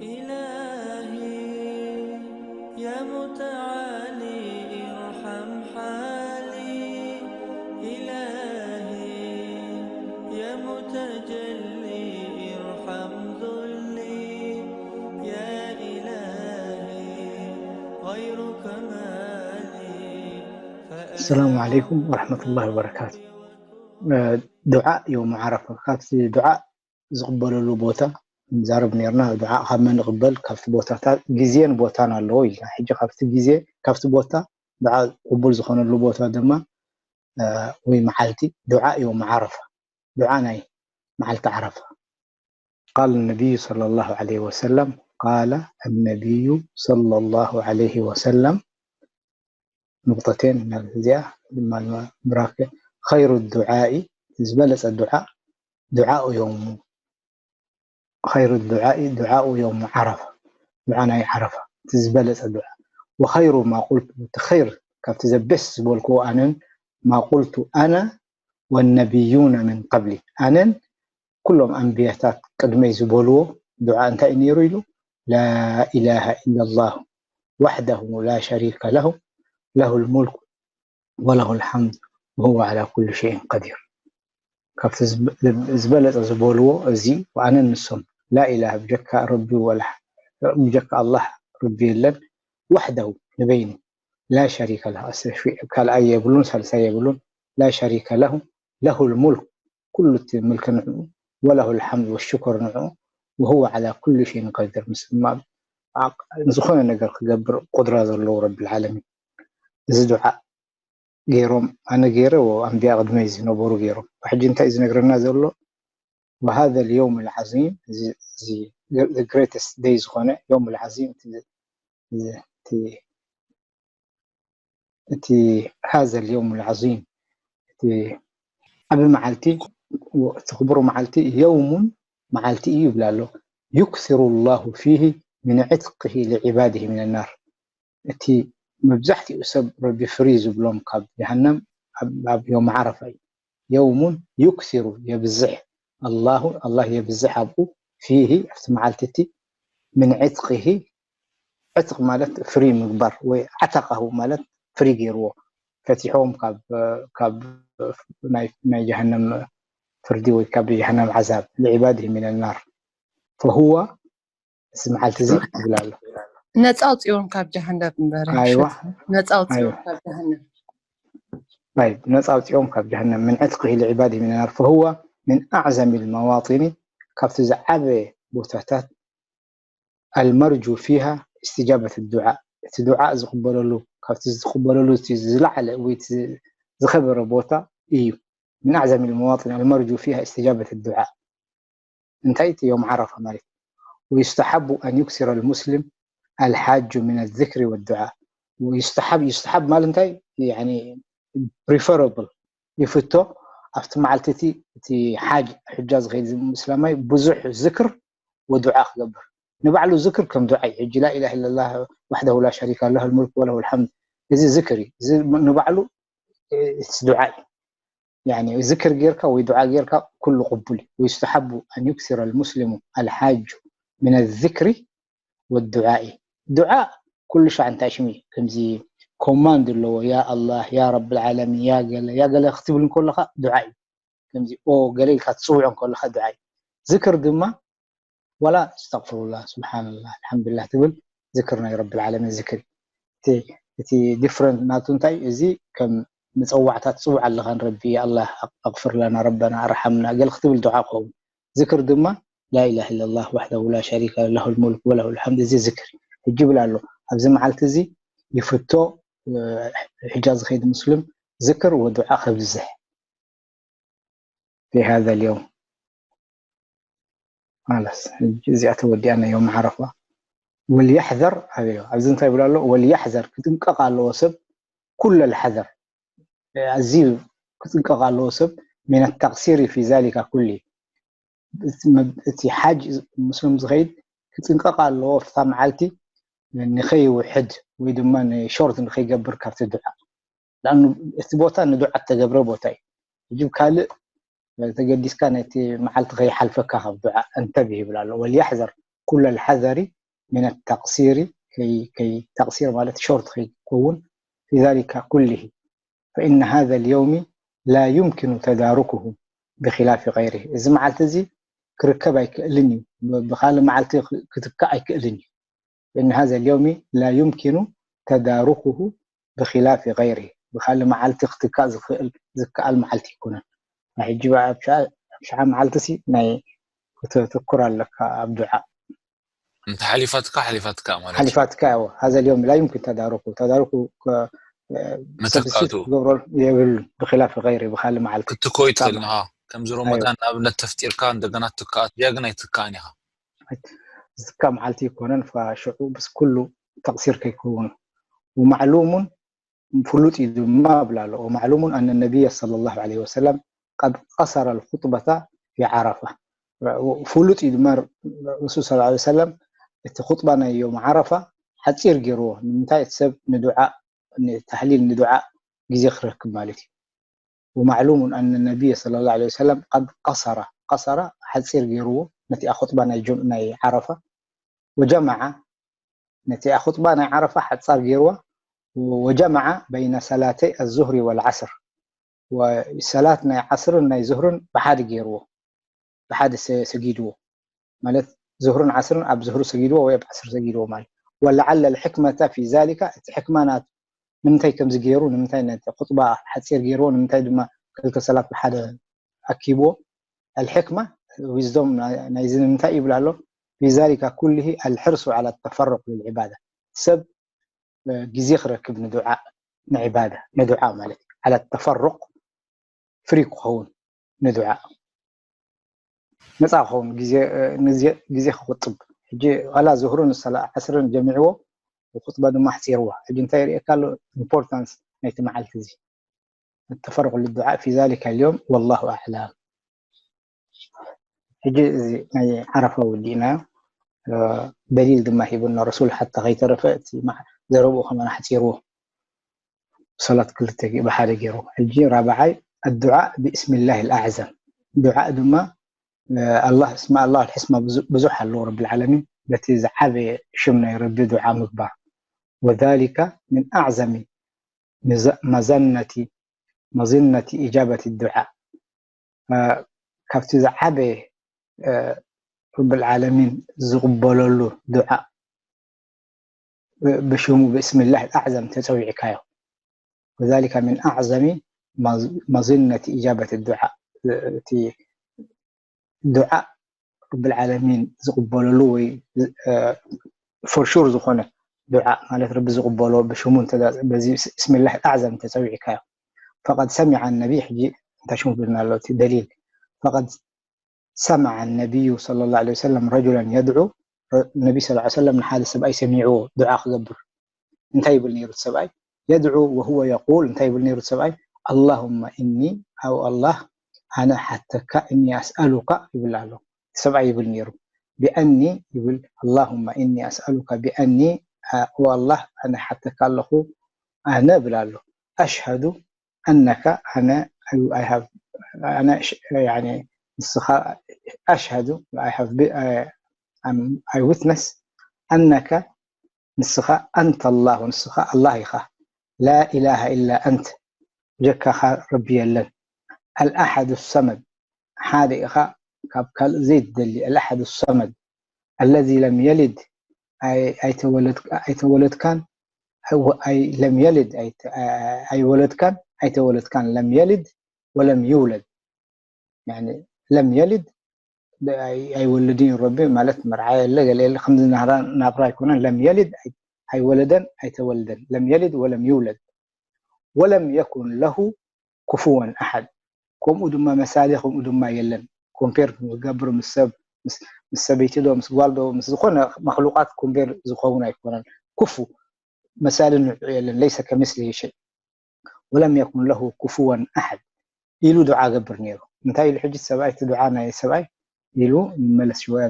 إلهي يا متعالي ارحم حالي، إلهي يا متجلي ارحم ذلي، يا إلهي غيرك ما لي. السلام عليكم ورحمة الله وبركاته. ዱዓ የውም ዓረፋ ካብቲ ዱዓ ዝቕበለሉ ቦታ ንዛረብ ነርና። ዱዓ ካብ መን ይቕበል? ካብቲ ቦታታት ግዜን ቦታን ኣለዎ ኢልና። ሕጂ ካብቲ ግዜ ካብቲ ቦታ ዱዓ ቅቡል ዝኾነሉ ቦታ ድማ ወይ መዓልቲ ዱዓ የውም ዓረፋ፣ ዱዓ ናይ መዓልቲ ዓረፋ። قال النبي صلى الله عليه وسلم، قال النبي صلى الله عليه وسلم نقطتين እዚኣ ድማ ምራክ خير الدعاء ዝበለፀ ዱዓ ዱዓኡ የውሙ خير الدعاء دعاء يوم عرفة ዱዓ ናይ ዓረፋ እቲ ዝበለፀ ዱዓ وخير ما قلت እቲ خير ካብቲ the best ዝበልክዎ ኣነን ما قلت أنا والنبيون من قبلي ኣነን ኩሎም ኣንብያታት ቅድመይ ዝበልዎ ዱዓ እንታይ እዩ ነይሩ ኢሉ لا إله إلا الله وحده لا شريك له له الملك وله الحمد وهو على كل شيء قدير ካብቲ ዝበለፀ ዝበልዎ እዚ ኣነን ንሶም لا إله ብጀካ ረቢ ወላ ብጀካ ኣላህ ረቢ የለን وحده ንበይኑ لا شريك له ካልኣይ የብሉን ሳልሳይ የብሉን لا شريك له له الملك ኩሉ እቲ ምልኪ ንዕኡ وله الحمد والشكر ንዕኡ وهو على كل شيء قدير ምስ ዝኾነ ነገር ክገብር ቁድራ ዘለዎ ረቢ العالمين እዚ ዱዓ ገይሮም ኣነ ገይረ ኣንብያ ቅድመይ ዝነበሩ ገይሮም ሕጂ እንታይ ዝነግረና ዘሎ وهذا اليوم العظيم greatest day ዝኾነ يوم العظيم እቲ هذا اليوم العظيم እቲ ዓቢ መዓልቲ እቲ ክቡር መዓልቲ يوم መዓልቲ እዩ ይብል ኣሎ يكثر الله فيه من عتقه لعباده من النار እቲ መብዛሕትኡ ሰብ ረቢ ፍሪ ዝብሎም ካብ ጀሃነም ኣብ ዮም ዓረፋ እዩ يوم يكثر የብዝሕ الله الله የብዝሕ ኣብኡ فيه ኣብቲ መዓልቲ እቲ من عتقه ዕትቕ ማለት ፍሪ ምግባር ወይ عتقه ማለት ፍሪ ገይርዎ ፈቲሖም ካብ ጀሃነም ፍርዲ ወይ ካብ ጀሃነም عذاب لعباده من النار فهو እዚ መዓልቲ እዚ ይብል ኣሎ ነፃ ኣውፅኦም ካብ ጀሃነብ እምበር ኣይዋ ነፃ ኣውፅኦም ካብ ጀሃነብ طيب ነፃ ኣውፅኦም ካብ ጀሃነም من عتقه لعباده من النار فهو من أعظم المواطن ካብቲ ዝዓበየ ቦታታት المرجو فيها استجابة الدعاء እቲ ዱዓ ዝቕበለሉ ካብቲ ዝቕበለሉ እቲ ዝለዓለ ወይ ዝኸበረ ቦታ እዩ من أعظم المواطن المرجو فيها استجابة الدعاء እንታይ እቲ يوم عرفة ማለት ويستحب أن يكثر المسلم الحاج من الذكر والدعاء ويستحب يستحب ማለት እንታይ يعني preferable ይፍቶ ኣብቲ መዓልቲ እቲ እቲ ሓጅ ሕጃ ዝኸይድ እስላማይ ብዙሕ ዝክር ወዱዓ ክገብር ንባዕሉ ዝክር ከም ዱዓ እዩ ሕጂ لا إله إلا الله وحده لا شريك له الملك وله الحمد እዚ ዝክር እዩ ንባዕሉ ዱዓ እዩ يعني ዝክር ጌርካ ወይ ዱዓ ጌርካ ኩሉ ቅቡል እዩ ويستحب أن يكثر المسلم الحاج من الذكر والدعاء ዱዓ ኩሉ ሻዕ እንታይ ሽም እዩ ከምዚ ኮማንድ ኣለዎ ያ ኣላህ ያ ረብ العالمين ያ ገለ ያ ገለ ክትብል ከለኻ ዱዓ እዩ ከምዚ ኦ ገለ ኢልካ ትፅውዖ ከለኻ ዱዓ እዩ ዝክር ድማ ولا استغفر الله سبحان الله الحمد لله ትብል ዝክር ናይ ረብ العالمين ዝክር እቲ different ናቱ እንታይ እዚ ከም መፀዋዕታ ትፅውዕ ኣለኻ ንረቢ ኣላህ ኣቕፍር ለና ረበና ኣርሓምና ገል ክትብል ዱዓ ክኸውን ዝክር ድማ لا إله إلا الله وحده لا شريك له له الملك وله الحمد እዚ ዝክር ሕጂ ይብል ኣሎ ኣብዚ መዓልቲ እዚ ይፍቶ ሕጃ ዝኸይድ ሙስሊም ዝክር ወዱዓ ከብዝሕ في هذا اليوم خلاص እዚኣ ተወዲኣና يوم عرفة وليحذر ኣበዮ ኣብዚ እንታይ ይብል ኣሎ وليحذر ክጥንቀቕ ኣለዎ ሰብ ኩለ الحذر ኣዝዩ ክጥንቀቕ ኣለዎ ሰብ من التقصير في ذلك كله እቲ ሓጅ ሙስሊም ዝኸይድ ክጥንቀቕ ኣለዎ ኣብታ መዓልቲ ንኸይውሕድ ወይ ድማ ንሾርት ንኸይገብር ካብቲ ዱዓ لأنه እቲ ቦታ ንዱዓ እተገብረ ቦታ እዩ ሕጂ ካልእ ተገዲስካ ነቲ መዓልቲ ከይሓልፈካ ካብ ዱዓ እንተብህ ይብል ኣሎ وليحذر ኩለ ልሓዘሪ ምን ተቅሲሪ፣ ከይ ተቅሲር ማለት ሾርት ከይከውን፣ ፊ ዛሊካ ኩሊሂ ፈኢነ ሃዘ ልየውሚ ላ ዩምኪኑ ተዳሩኩሁ ብኪላፊ ገይሪሂ። እዚ መዓልቲ እዚ ክርከብ ኣይክእልን እዩ፣ ብካልእ መዓልቲ ክትካእ ኣይክእልን እዩ። ፈኢነ ሃዘ ልየውሚ ላ ዩምኪኑ ተዳሩኩሁ ብኪላፊ ገይሪሂ። ብካልእ መዓልቲ ክትካእ ዝክእል ዝከኣል መዓልቲ ኣይኮነን። ናይ ሕጂ ኣብ ሸዓ መዓልቲ ሲ ናይ ክትትኩር ኣለካ ኣብ ዱዓ። እንተ ሓሊፋትካ ሓሊፋትካ ማለት እዩ። ሓሊፋትካ ያው ሀዘ ልዮም ላ ዩምኪን ተዳሩኩ ተዳሩኩ መተካቱ ክገብሮ የብሉ ብክላፍ ገይሪ ብካል መዓልቲ ክትኮይ ትኽእል ኢኻ። ከምዚ ሮመዳን ንኣብነት ተፍጢርካ እንደገና ትከኣት ያ ግን ኣይትከኣን ኢኻ። ዝካ መዓልቲ ይኮነን ሽዑ ብስ ኩሉ ተቅሲር ከይከውን ወማዕሉሙን ፍሉጥ እዩ ድማ ብላ ኣሎ። ወማዕሉሙን ኣነ ነቢይ صلى الله عليه وسلم قد قصر الخطبة في عرفة። ፍሉጥ እዩ ድማ ረሱል صلى الله عليه وسلم እቲ ኹጥባ ናይ ዮም ዓረፋ ሓፂር ገይርዎ። ንምንታይ እቲ ሰብ ንዱዓ ንታህሊል ንዱዓ ግዜ ክረክብ ማለት እዩ። ومعلوم أن النبي صلى الله عليه وسلم قد قصر قصر ሓፂር ገይርዎ ነቲኣ ኹጥባ ናይ ዓረፋ وجمع ነቲኣ ኹጥባ ናይ ዓረፋ ሓፃር ገይርዋ وجمع بين صلاتي الظهر والعصر ሰላት ናይ ዓስርን ናይ ዙህርን ብሓደ ገይርዎ ብሓደ ሰጊድዎ ማለት ዙህርን ዓስርን ኣብ ዙህሪ ሰጊድዎ ወይ ኣብ ዓስር ሰጊድዎ ማለት ولعل الحكمة في ذلك እቲ ሕክማ ናቱ ንምንታይ ከምዚ ገይሩ ንምንታይ ነቲ ኹጥባ ሓፂር ገይርዎ ንምንታይ ድማ ክልተ ሰላት ብሓደ ኣኪብዎ الحكمة wisdom ናይዚ ንምንታይ ይብል ኣሎ في ذلك كله الحرص على التفرق للعبادة ሰብ ግዜ ክረክብ ንዱዓ ንዒባዳ ንዱዓ ማለት እዩ على التفرق ፍሪ ክኸውን ንዱዓ ነፃ ክኸውን ግዜ ክቁጥብ ሕጂ ላ ዙህርን ሰላ ዓስርን ጀሚዕዎ ኹጥባ ድማ ኣሕፂርዋ ሕጂ እንታይ ይርእየካ ኣሎ importance ናይቲ መዓልቲ እዚ التفرق للدعاء في ذلك اليوم والله أعلم ሕጂ እዚ ናይ ዓረፋ ወዲእና ደሊል ድማ ሂቡና ረሱል ሓታ ከይተረፈ እቲ ዘረብኡ ከማን ኣሕፂርዎ ሰላት ክልተ ብሓደ ገይሩ ሕጂ ራብዓይ الدعاء باسم الله الأعظم ዱዓ ድማ ኣላህ እስማ ኣላህ ልሕስማ ብዙሕ ኣለዎ ረቢ ልዓለሚን በቲ ዝዓበየ ሽም ናይ ረቢ ዱዓ ምግባር وذلك من أعظم مظنة مظنة إجابة الدعاء ካብቲ ዝዓበየ ረቢ ልዓለሚን ዝቕበለሉ ዱዓ ብሽሙ ብስምላህ ኣዕዘም ተፀዊዕካዮ وذلك من أعظم مظنة إجابة الدعاء እቲ ዱዓ ረቢ ልዓለሚን ዝቕበለሉ ወይ for sure ዝኾነ ዱዓ ማለት ረቢ ዝቕበሎ ብሽሙ በዚ ብስምላህ ኣዕዘም ተፀዊዕካዮ فقد سمع النبي ሕጂ እንታይ ሽሙ ብልና ኣሎ እቲ ደሊል فقد سمع النبي صلى الله عليه وسلم رجلا يدعو ነቢ صلى الله عليه وسلم ንሓደ ሰብኣይ ሰሚዕዎ ዱዓ ክገብር እንታይ ይብል ነይሩ እቲ ሰብኣይ يدعو وهو يقول እንታይ ይብል ነይሩ እቲ ሰብኣይ اللهم إني ኣው ኣላህ ኣነ ሓተካ إني أسألك ይብል ኣሎ እቲ ሰብኣይ ይብል ነይሩ بأني ይብል اللهم إني أسألك بأني ኦ ኣላህ ኣነ ሓተካ ኣለኹ ኣነ እብል ኣሎ أشهد أنك ኣነ I have ኣነ يعني ንስኻ أشهد I have I witness أنك ንስኻ أنت الله ንስኻ ኣላህ ኢኻ لا إله إلا أنت ጀካኻ ረቢ የለን الأحد الصمد ሓደ ኢኻ ካብ ካልእ ዘይትደሊ الأحد الصمد الذي لم يلد ኣይተወለድካን ለም የልድ ኣይወለድካን ኣይተወለድካን ለም የልድ ወለም ይውለድ ለም የልድ ኣይወልድን እዩ ረቢ ማለት መርዓ የለ ገለ የለ ከምዚ ናብራ ኣይኮነን ለም የልድ ኣይወለደን ኣይተወልደን ለም የልድ ወለም ይውለድ ወለም የኩን ለሁ ኩፍወን ኣሓድ ከምኡ ድማ መሳሊ ከምኡ ድማ የለን ኮምፔር ዝገብር ምስ ሰብ ምስ ሰበይቲ ዶ ምስ ጓል ዶ ምስ ዝኾነ መክሉቃት ኮምፔር ዝኸውን ኣይኮነን ኩፉ መሳሊ ንዑ የለን ለይሰ ከምስሊ ሸይ ወለም የኩን ለሁ ኩፍወን ኣሓድ ኢሉ ዱዓ ገብር ነይሩ እንታይ ኢሉ ሕጂ ሰብኣይ እቲ ዱዓ ናይ ሰብኣይ ኢሉ ይመለስ ሽወያ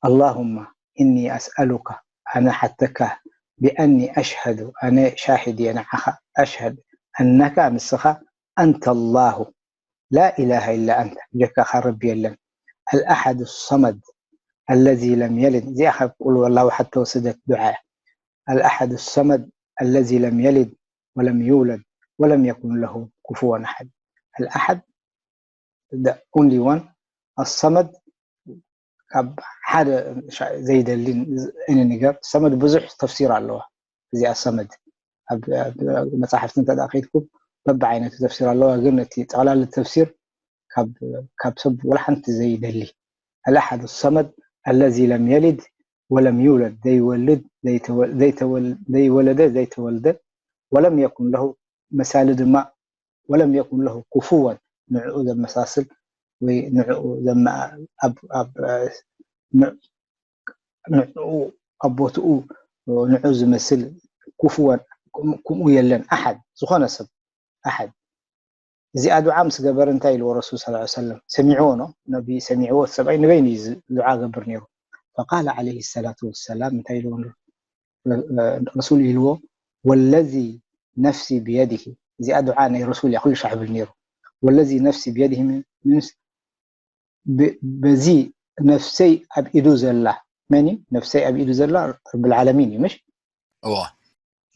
اللهم إني أسألك ኣነ ሓተካ بأني أشهد ኣነ ሻሂድ እየ ንዓኻ أشهد أنك ንስኻ أنت الله لا إله إلا أنت ጀካኻ ረቢ የለን الأحد الصمد الذي لم يلد، እዚኣ ካብ ቁል ወላሁ ኣሓድ ተወሰደት ዱዓ እያ። الأحد الصمد الذي لم يلد ولم يولد ولم يكن له كفوا أحد። الأحد، the only one، الصمد ካብ ሓደ ዘይደሊ እነ ነገር። ሰመድ ብዙሕ ተፍሲር ኣለዋ። እዚኣ ሰመድ ኣብ መፃሕፍቲ እንተ ከይድኩም በብዓይነቱ ተፍሲር ኣለዋ፣ ግን እቲ ጠቕላሊ ተፍሲር ካብ ሰብ ወላ ሓንቲ ዘይደሊ። الأحد الصمد الذي لم يلد ولم يولد، ዘይወልድ ዘይወለደ ዘይተወልደ፣ ولم يكن له፣ መሳሊ ድማ ولم يكن له كفوا، ንዕኡ ዘመሳስል ወይ ንዕኡ ንዕኡ ኣብ ቦትኡ ንዑ ዝመስል ኩፍወን፣ ከምኡ የለን ኣሓድ ዝኾነ ሰብ ኣሓድ። እዚኣ ዱዓ ምስ ገበረ እንታይ ኢልዎ ረሱል ሰለላሁ ዐለይሂ ወሰለም? ሰሚዕዎ ነው ነቢ፣ ሰሚዕዎ። ሰብኣይ ንበይኑ እዩ ዱዓ ገብር ነይሩ። فقال عليه الصلاة والسلام እንታይ ኢልዎ ረሱል ኢልዎ? والذي نفسي بيده። እዚኣ ዱዓ ናይ ረሱል እያ ኩሉ ሻዕ ብል ነይሩ። والذي نفسي بيده من، በዚ ነፍሰይ ኣብ ኢዱ ዘላ። መን እዩ ነፍሰይ ኣብ ኢዱ ዘላ? ረብል ዓለሚን እዩ ምሽ? እዋ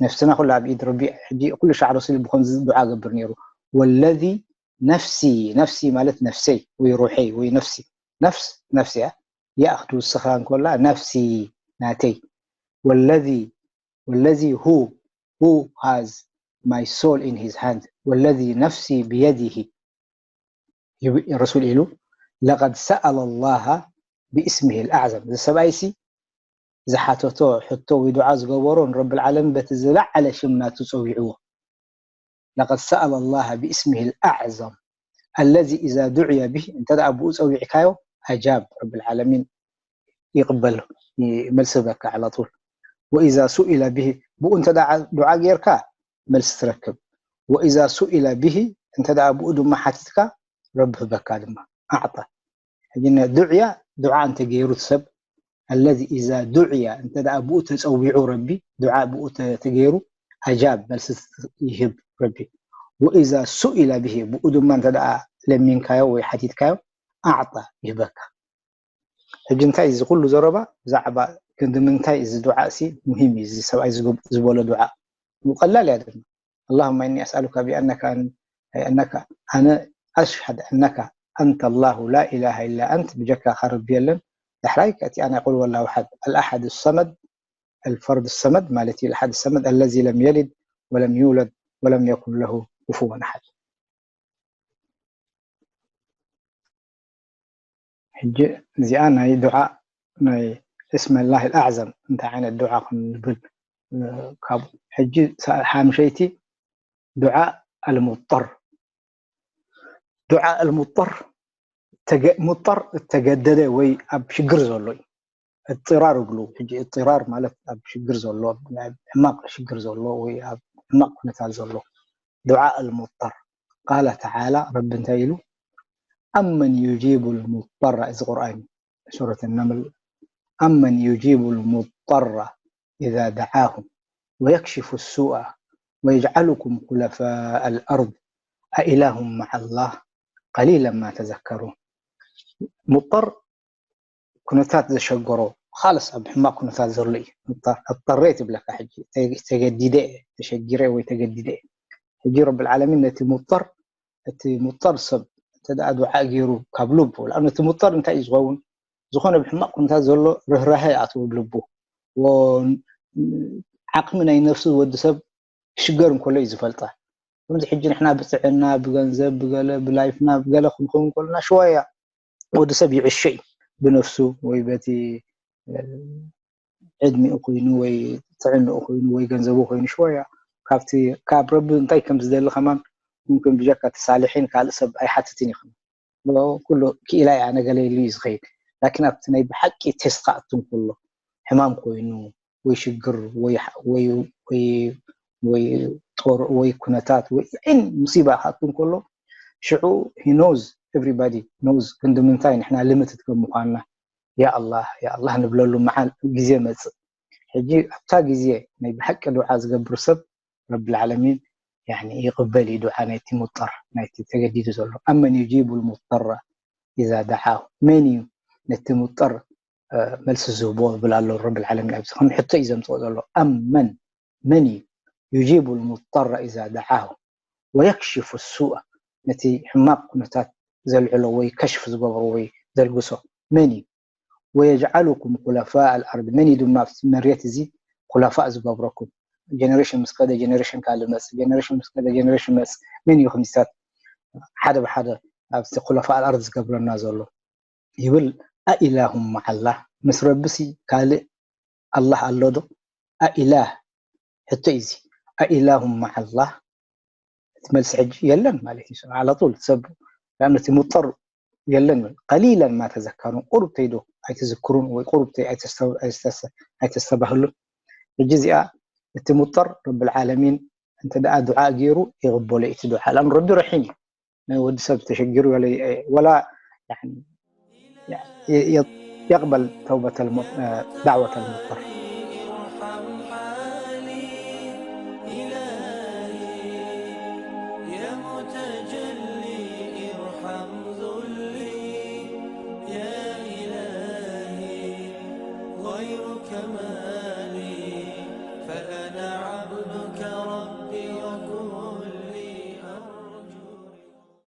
ነፍስና ኩላ ኣብ ኢድ ረቢ። ሕጂ ኩሉ ሻዕ ረሱል ብኸምዚ ዱዓ ገብር ነይሩ። والذي نفسي، ነፍሲ ማለት ነፍሰይ ወይ ሩሐይ ወይ ነፍሲ። ነፍስ ነፍሲ እያ። ያእ ክትውስኻ እንከላ ነፍሲ ናተይ። والذي والذي who who has my soul in his hand والذي نفسي بيده ረሱል ኢሉ لقد سأل الله باسمه الأعظم። እዚ ሰብኣይ ሲ ዝሓተቶ ሕቶ ወይ ዱዓ ዝገበሮ ንረብል ዓለሚን በቲ ዝለዓለ ሽም ናቱ ጸዊዕዎ። لقد سأل الله باسمه الأعظم الذي إذا دعي به، እንተ ደኣ ብኡ ጸዊዕካዮ أجاب، ረብል ዓለሚን ይቕበል፣ መልሲ ህበካ على طول። وإذا سئل به، ብኡ እንተ ደኣ ዱዓ ጌርካ መልሲ ትረክብ። وإذا سئل به، እንተ ደኣ ብኡ ድማ ሓቲትካ ረቢ ህበካ ድማ أعطى። ሕጂ ዱዕያ ዱዓ እንተ ገይሩ ሰብ الذي إذا دعي، እንተ ደኣ ብኡ ተጸዊዑ ረቢ ዱዓ ብኡ ተገይሩ أجاب፣ መልሲ ይህብ ረቢ። وإذا سئل به، ብኡ ድማ እንተ ደኣ ለሚንካዮ ወይ ሓቲትካዮ أعطى፣ ይህበካ። ሕጂ እንታይ እዚ ኩሉ ዘረባ ብዛዕባ ክንዲ ምንታይ እዚ ዱዓ ሲ ሙሂም እዩ፣ እዚ ሰብኣይ ዝበሎ ዱዓ ቀላል እያ ድማ። اللهم إني أسألك بأنك أن- أنك أنا أشهد أنك أنت الله لا إله إلا أنت، ብጀካኻ ረቢ የለን። ዳሕራይ ከእቲኣ ናይ ቁል ወላሁ ኣሓድ الأحد الصمد الفرد الصمد ማለት እዩ። الأحد الصمد الذي لم يلد ولم يولد ولم يكن له كفوا أحد። ሕጂ እዚኣ ናይ ዱዓ ናይ እስመላህ ኣልኣዕዘም እንታይ ዓይነት ዱዓ ከም ንብል ካብ ሕጂ ሓምሸይቲ ዱዓ ኣልሙጠር። ዱዓ ኣልሙጠር፣ ሙጠር እተገደደ ወይ ኣብ ሽግር ዘሎ እዩ። እጥራር እብሉ። ሕጂ እጥራር ማለት ኣብ ሽግር ዘሎ፣ ሕማቕ ሽግር ዘሎ ወይ ኣብ ሕማቕ ኩነታት ዘሎ። ዱዓ ኣልሙጠር። ቃለ ተዓላ፣ ረቢ እንታይ ኢሉ? ኣመን ዩጂቡ ልሙጠራ፣ እዚ ቁርኣን እዩ። ሱረት ነምል፣ ኣመን ዩጂቡ ልሙጠራ ኢዛ ደዓሁ ወየክሽፉ ሱኣ ወየጅዓሉኩም ኩለፋ ኣልኣርድ ኣኢላሁም መዓ ላህ ቀሊለን ማ ተዘከሩን። ሙጠር ኩነታት ዘሸገሮ፣ ካልስ ኣብ ሕማቕ ኩነታት ዘሎ እዩ። እጠሬ ትብለካ ሕጂ፣ ተገዲደ፣ ተሸጊረ ወይ ተገዲደ። ሕጂ ረብል ዓለሚን ነቲ ሙጠር፣ እቲ ሙጠር ሰብ እንተ ደኣ ዱዓ ገይሩ ካብ ልቡ፣ ለኣኑ እቲ ሙጠር እንታይ እዩ ዝኸውን? ዝኾነ ብሕማቕ ኩነታት ዘሎ ርህራሀ ይኣትዎ ኣብ ልቡ። ዓቕሚ ናይ ነፍሱ ወዲ ሰብ ክሽገር እንከሎ እዩ ዝፈልጣ። ከምዚ ሕጂ ንሕና ብጥዕና፣ ብገንዘብ፣ ብገለ፣ ብላይፍና፣ ብገለ ክንኸውን ከለና ሽወያ ወዲ ሰብ ይዕሾ እዩ ብነፍሱ ወይ በቲ ዕድሚኡ ኮይኑ ወይ ጥዕንኡ ኮይኑ ወይ ገንዘቡ ኮይኑ ሽወያ ካብቲ ካብ ረቢ እንታይ ከም ዝደሊ ከማን ሙምክን ብጀካ እቲ ሳልሒን ካልእ ሰብ ኣይሓትትን እዩ። ከማን ኩሉ ክኢላ እያ ነገለ ኢሉ እዩ ዝኸይድ። ላኪን ኣብቲ ናይ ብሓቂ ቴስት ክኣቱ እንከሎ ሕማም ኮይኑ ወይ ሽግር ወይ ወይ ወይ ወይ ጦር ወይ ኩነታት ወይ ዒን ሙሲባ ክኣቱ እንከሎ ሽዑ he knows፣ everybody knows ክንዲ ምንታይ ንሕና limited ከም ምዃንና ያ ኣላህ ያ ኣላህ ንብለሉ መዓል ግዜ መጽእ። ሕጂ ኣብታ ግዜ ናይ ብሓቂ ዱዓ ዝገብር ሰብ ረብል ዓለሚን ያኒ ይቕበል እዩ ዱዓ ናይቲ ሙጠር ናይቲ ተገዲዱ ዘሎ። ኣመን ዩጂቡ ልሙጠራ ኢዛ ደዓሁ፣ መን እዩ ነቲ ሙጠር መልሲ ዝህቦ ብል ኣሎ ረብል ዓለሚን። ኣብዚ ከም ሕቶ እዩ ዘምፅኦ ዘሎ። ኣመን መን እዩ يجيب المضطر إذا دعاه ويكشف السوء፣ ነቲ ሕማቕ ኩነታት ዘልዕሎ ወይ ከሽፍ ዝገብሮ ወይ ዘልግሶ መን እዩ? ويجعلكم خلفاء الأرض፣ መን እዩ ድማ ኣብቲ መሬት እዚ ኩለፋእ ዝገብረኩም? ጀነሬሽን ምስ ከደ ጀነሬሽን ካልእ መጽ ጀነሬሽን ምስ ከደ ጀነሬሽን መጽ መን እዩ ከምዚታት ሓደ ብሓደ ኣብቲ ኩለፋእ ኣልኣርድ ዝገብረና ዘሎ ይብል። أإله مع الله، ምስ ረብሲ ካልእ ኣላህ ኣሎ ዶ? أإله ሕቶ እዩ እዚ። أإله مع الله እቲ መልሲ ሕጂ የለን ማለት እዩ። على طول ሰብ እቲ ሙጠር የለን። قليلا ما تذكرون ቁሩብ ተይዶ ኣይትዝክሩን ወይ ቁሩብ ተይ ኣይተስተባህሉን። ሕጂ እዚኣ እቲ ሙጠር ረብል ዓለሚን እንተ ደኣ ዱዓ ገይሩ ይቕበሎ እቲ ዱዓ። ላን ረቢ ረሒም እዩ። ናይ ወዲ ሰብ ተሸጊሩ ወላ يقبل توبة الم... دعوة المضطر.